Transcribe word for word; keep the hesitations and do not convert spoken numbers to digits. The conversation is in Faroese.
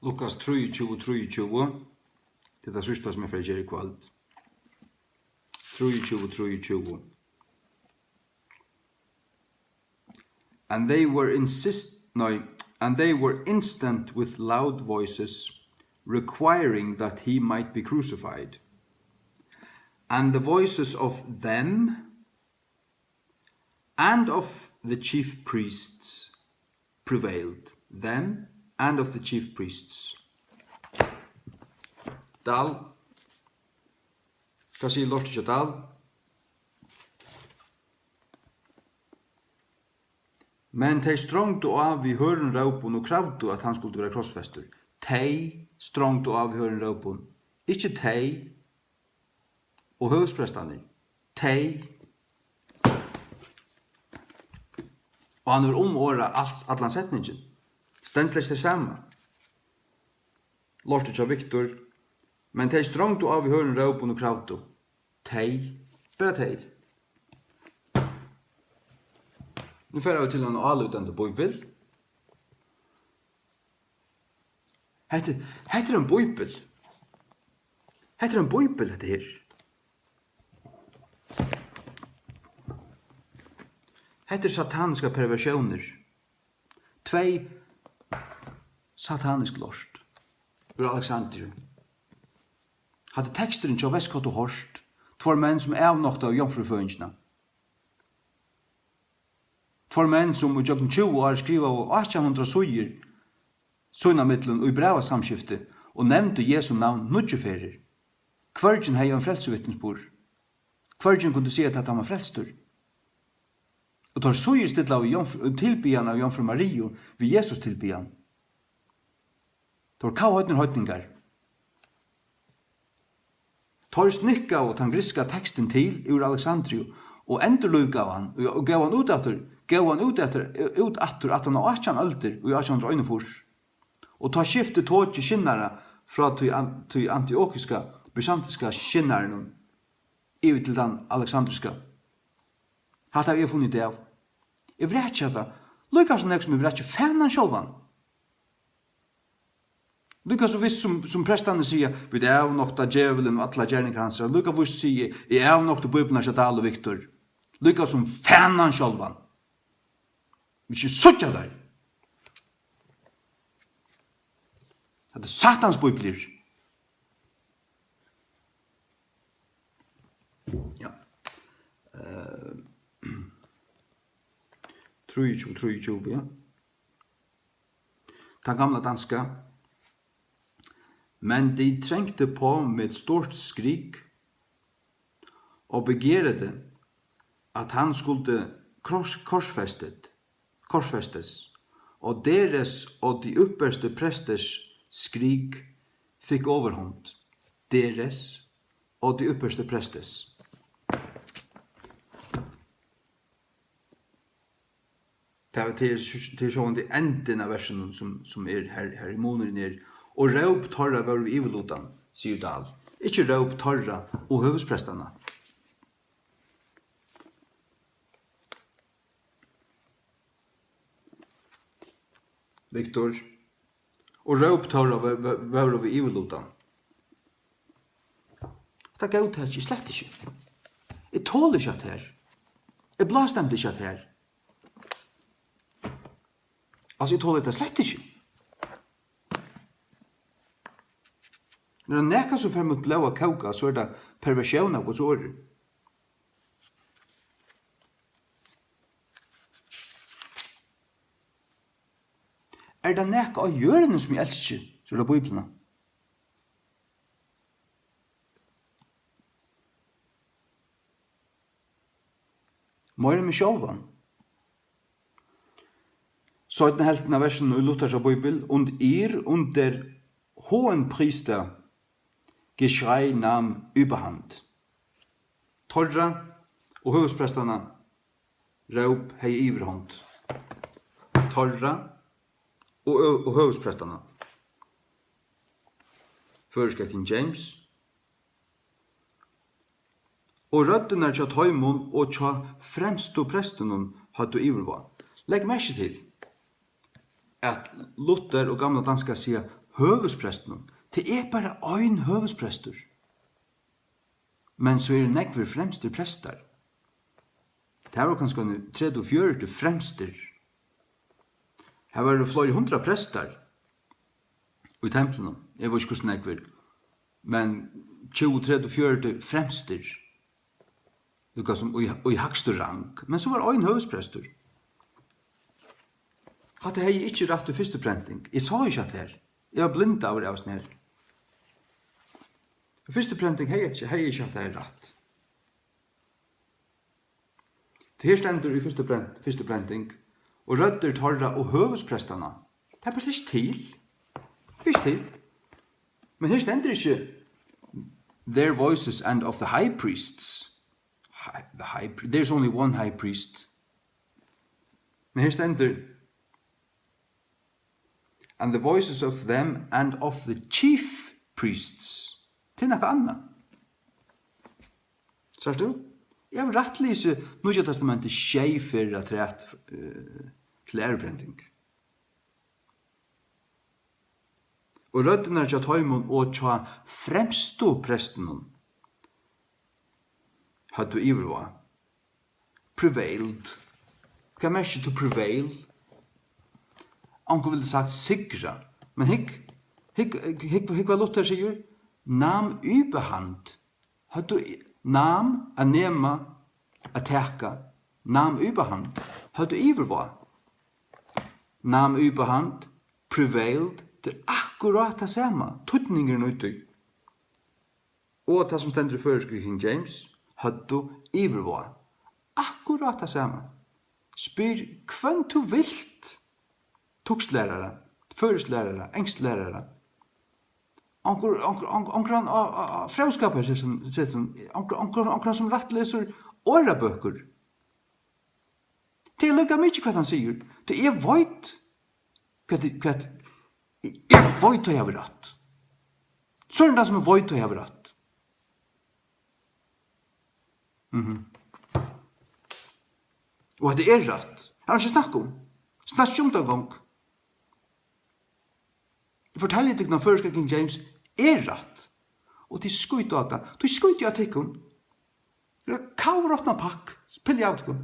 Lukas trýogtjúgu, trýogtjúgu. Tað er tað síðsta, sum eg fari at gera í kvøld. Trýogtjúgu, trýogtjúgu. And they were insist, no, and they were instant with loud voices, requiring that he might be crucified. And the voices of them and of the chief priests prevailed, them and of the chief priests. Dahl. Hvat sigur lortið hjá Dahl? Men tey strongdu á við hørðum rópum og kravdu, at hann skuldi vera krossfestur. Tey strongdu á við hørðum rópum. Ikki tey og høvuðsprestarnir. Tey. Og hann hevur umorðað alt, allan setningin. Stendur slett tað sama. Lortið hjá Viktor. Men tey strongdu á við hørðum rópum og kravdu. Tey. Bara tey. Nú fara vit til ein álítandi bíbel. Hetta, hetta er ein bíbel. Hetta er ein bíbel, hetta her. Hetta er sataniskar perversjónir. Tvey satanisk lort úr Alexandriu. Hatta er teksturin hjá Westcott og Hort, tveir menn, sum avnoktaðu jomfrúføðingina. Tveir menn, sum í gjøgnum tjúgu ár skrivaðu átjan hundrað síður, sínámillum í brævasamskifti, og nevndu Jesu navn níggju ferðir. Hvørgin hevði ein frelsuvitnisburð. Hvørgin kundi siga, at hann var frelstur. Og teir síðustillaðu jomfr-, tilbiðjan av Jomfrú Mariu við Jesus tilbiðjan. Teir vóru kavheidnir heidningar. Teir snikkaðu tann grikska tekstin til úr Alexandriu og endurlíkaðu hann og, og góvu hann út aftur, góvu hann út aftur, út aftur aftan á átjan øldir í átjan hundrað og einogfýrs. Og tá skifti tokið skinnara frá tí an-, tí antiokiska, bysantinska skinnaranum yvir til tann alexandriska. Hatta havi eg funnið útav. Eg vraki hatta, líka so nógv sum eg vraki fanan sjálvan. Líka so vist sum, sum prestarnir siga, "Vit avnokta djevulin og allar gerningar hansara." Líka víst sigi eg, "Eg avnokti Bíbliuna hjá Dahl og Viktor." Líka sum fanan sjálvan. Vit ikki síggja teir. Hatta er Satans bíbliur. Ja. Eh, trýogtjúgu, trýogtjúgu, ja. Tann gamla danska. Men de trængte på med stort skrig og begærede, at han skulle kors-, korsfæstet, korsfæstes, og deres og de ypperste præsters skrig fik overhånd. Deres og de ypperste præsters. Tað, tað er, tað er sjálvandi endin av versinum, sum, sum er her, her í munurin er, "Og róp teirra vóru við yvirlutan", sigur Dahl. Ikki róp teirra og høvuðsprestanna. Viktor, og róp teirra vó-, vó-, vóru við yvirlutan. Tað góðtaki eg slett ikki. Eg toli ikki hatta her. Eg blástemdi ikki hatta her. Altso, eg toli tað slett ikki. Men er nakað sum fær mítt blóð at kóka, so er tað perversión av Guds orði. Er tað nakað á jørðini, sum eg elski, so er tað Bíbliuna. Meira enn meg sjálvan. Seinna helvtin av versinum í Luthers Bíbel: "Und ihr und der Hohenpriester Geschrei nahm überhand." Teirra og høvuðsprestanna róp hevði yvirhond. Teirra og, og høvuðsprestanna. Føroyska King James. Og røddirnar hjá teimum og hjá fremstu prestunum høvdu yvirvág. Legg merki til, at Luther og gamla danska siga høvuðsprestinum. Tað er bara ein høvuðsprestur. Men so eru nógvir fremstir prestar. Tað vóru kanska eini tretivu, fjøruti fremstir. Har vóru fleiri hundrað prestar í templinum. Eg veit ikki, hvussu nógvir, men tjúgu, tretivu, fjøruti fremstir. Líka sum í, í hægstu rang. Men so var ein høvuðsprestur. Hatta hevði eg ikki rætt í fyrstu prenting. Eg sá ikki hatta her. Eg var blindaður av hesum her. Í fyrstu prenting hevði eg ikki, hevði eg ikki hatta her rætt. Tað her stendur í fyrstu prent-, fyrstu prenting, og røddir teirra og høvuðsprestanna. Tað ber slett ikki til. Ber ikki til. Men her stendur ikki "their voices and of the high priests". High, the high pri-, there's only one high priest. Men her stendur "and the voices of them and of the chief priests". Tað er nakað annað. Sært tú? Eg havi rættlisið Nýggja Testamentið sjey ferðir afturat, eh, til æruprending. Og røddirnar hjá teimum og hjá fremstu prestunum høvdu yvirvág. Prevailed. Hvat merkir to prevail? Onkur vildi sagt sigra. Men hygg, hygg, hygg, hygg hvat Luther sigur. Nahm Überhand. Høvdu í-, nahm, at nema, at taka. Nahm Überhand. Høvdu yvirvág. Nahm Überhand, prevailed, tað er akkurát tað sama. Týdningurin í tí. Og tað, sum stendur í føroysku King James, høvdu yvirvág. Akkurát tað sama. Spyr hvønn tú vilt. Týsklærara, føroysklærara, ensklærara. Onkur, onkur, onkur, onkran á, á, á fróðskaparsetrinum, onkur, onkur, onkran sum rættlesur orðabøkur. Tað er líka mikið, hvat hann sigur. Tað eg veit, hvat, hvat, eg veit, at eg havi rætt. So er tað, sum eg veit, at eg havi rætt. Mhm. Og hetta er rætt. Har er ikki snakk um. Snakk ikki um tað gong. Eg fortelji tykkum, at føroyska King James er rætt. Og tit skíta á tað. Tí skíti eg á tykkum. Kavrótna pakk. Pilli av tykkum.